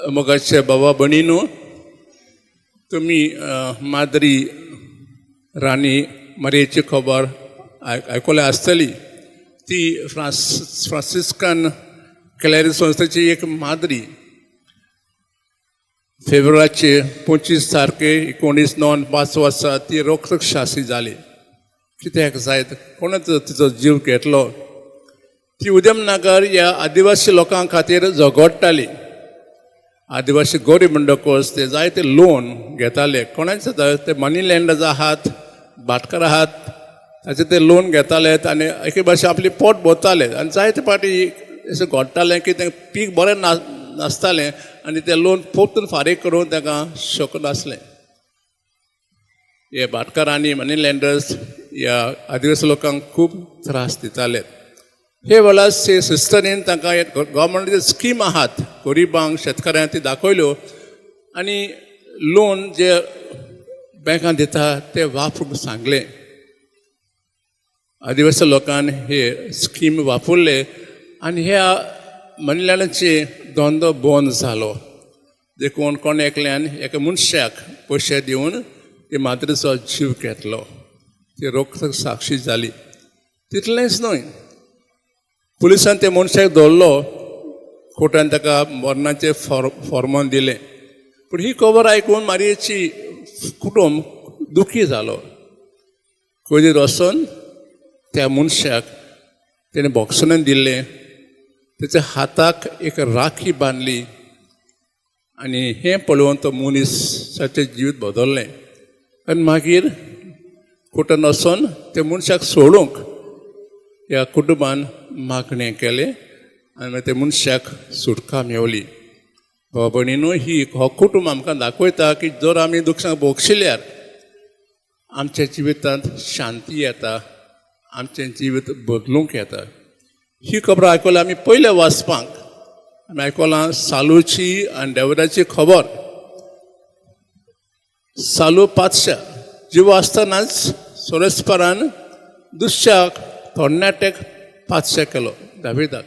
मोगाचे बाबा भयणीनो, तुमी माद्री राणी मारयेची खबर आयकल्या आसतली. ती फ्रांसिस्कन क्लॅरी संस्थेची एक माद्री. फेब्रुवारीचे 25 तारखे 1905 वर्सा ती रक्तशासी जाली. कित्याक जायत? कोणच तिचो जीव घेतलो? ती उद्यमनगर ह्या आदिवासी लोकां खातीर झगडटाली. आदिवासी गरीब म्हणटकच ते जायते लोन घेताले. कोणाचे? ते मनी लँडर्स आहात, भाटकार आहात, ताचे ते लोन घेताले आनी एके भाशेन आपली पोट भरताले. आनी जायते फावटी अशें घडटालें की तें पीक बरें ना नासतालें आनी तें लोन परतून फारीक करूंक तांकां शकनासलें. हे भाटकार आनी मनी लँडर्स ह्या आदिवासी लोकांक खूब त्रास दिताले. हे वेळार सिस्टरीन तांकां एक गव्हर्मेंटाचे स्कीम आहात गरिबांक, शेतकाऱ्यांक, ती दाखयल्यो आनी लोन जे बँकान दिता ते वापरूंक सांगलें. आदिवासी लोकान हे स्कीम वापरले आनी ह्या मनी लँडराचे धंदो बंद जालो. देखून कोण एकल्यान एका मनशाक पयशे दिवन ते माद्रीचो जीव घेतलो. ती रक्त साक्षी जाली. तितलेंच न्हय, पुलिसान ते मनशाक धरलो, कोर्टान ताका मरणाचें फॉर्मान दिलें. पूण ही खबर आयकून मारयेची कुटुंब दुखी जालो. कैदीर वचून त्या मनशाक तेणें भोगसणें दिल्लें. तेच्या हाताक एक राखी बांदली आनी हें पळोवन तो मनीसाचें जिवीत बदललें. आनी मागीर कोर्टान वचोन त्या मनशाक सोडूंक ह्या कुटुंबान मागणें केलें आनी मागीर त्या मनशाक सुटका मेवली. भाव भयणीनो, ही हो कुटुंब आमकां दाखयता की जर आमी दुख्खां भोगशिल्यार आमच्या जिवितांत शांती येता, आमचें जिवीत बदलूंक येता. ही खबर आयकल्या आमी. पयल्या वाचपांक आमी आयकलां सालूची आनी देवराची खबर. सालू पातशा जिवो आसतनाच सोरेस्परान दुसऱ्या तरणाट्याक पातशा केलो, दाविदाक.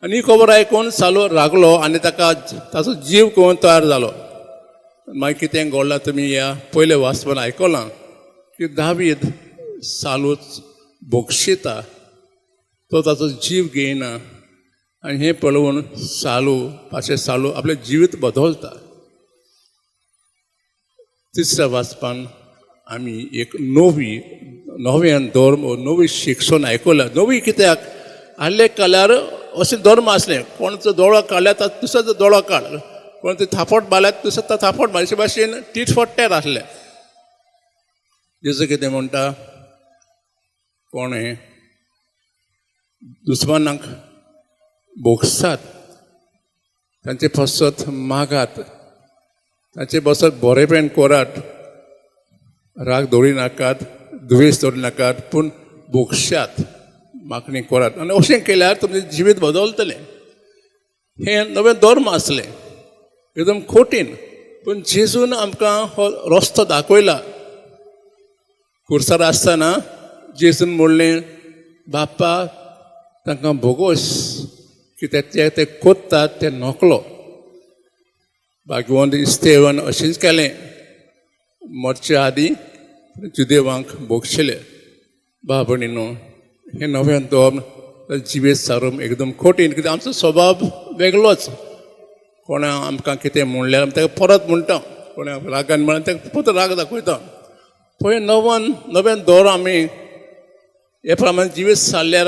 आनी ही खबर आयकून सालू रागलो आनी ताका ताचो जीव करून तयार जालो. मागीर कितें घडलां तुमी ह्या पयल्या वाचपान आयकलां की दावीद सालूच भोगशिता, तो ताचो जीव घेयना आनी हें पळोवन सालू पाशे सालू आपलें जिवीत बदलता. तिसऱ्या वाचपान आमी एक नवी नव्यान धर्म, नवी शिक्षण आयकलां. नवी कित्याक? आदले काळार अशें धर्म आसलें, कोणाचो दोळो काडल्यार तो दुसऱ्याचो दोळो काड, कोणाचो थापट मारल्यार दुसरो थापट मार, अशे भाशेन टीट फॉर टॅट आसलें. जेजू कितें म्हणटा? कोणें दुस्मानाक भोगसात, तांचे पासत मागात, तांचे पासत बरेपण करात, राग दवरी नाकात, दुवेस दवरी नाकात, पूण भोगशात, मागणी करात आनी अशें केल्यार तुमचें जिवीत बदलतलें. हें नवें धर्म आसलें, एकदम कठीण. पूण जेजून आमकां हो रस्तो दाखयला. खुर्सार आसतना जेजून म्हणलें, "बापा, तांकां भोगोस, कित्याक ते ते कोत्तात ते नकळो." भाग्यवंत इस्तेवन अशेंच केलें. मरचे आदीं जुदेवांक भोगशिले. भाव भयणीनो, हें नवें धर्म जिवीत सारूंक एकदम कठीण, कित्याक आमचो स्वभाव वेगळोच. कोणा आमकां कितें म्हणल्यार आमी ताका परत म्हणटा, कोणा रागान म्हणल्यार ताका परत राग दाखयता. पळय, नवन नवें दर आमी हे प्रमाणे जिवीत सारल्यार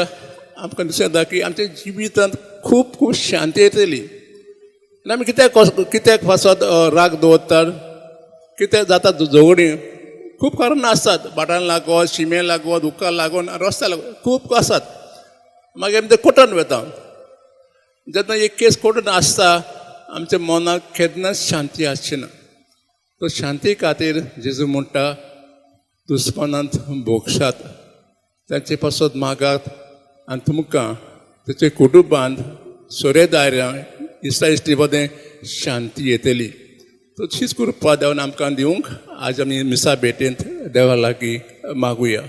आमकां दिसूं येता की आमच्या जिवितांत खूब खूब शांती येतली. आनी आमी कित्याक कित्याक पासत राग दवरतात? कित्याक जाता झगडीं? खूब कारणां आसतात. भाटान लागत, शिमे लागत, उदका लागून, रस्त्या लागून, खूब आसात. मागीर आमी ते कोर्टान वता. जेन्ना एक केस कोर्टान आसता, आमच्या मनाक केन्नाच शांती आसची ना. तो शांती खातीर जेजू म्हणटा, दुस्मानांत भोगशात, तांचे पासत मागात आनी तुमकां ताचे कुटुंबांत, सोरे दायऱ्यां, इश्टा इश्टी मदें शांती येतली. तशीच कृपा देवान आमकां दिवंक आज आमी मिसा भेटेंत देवा लागीं मागुया.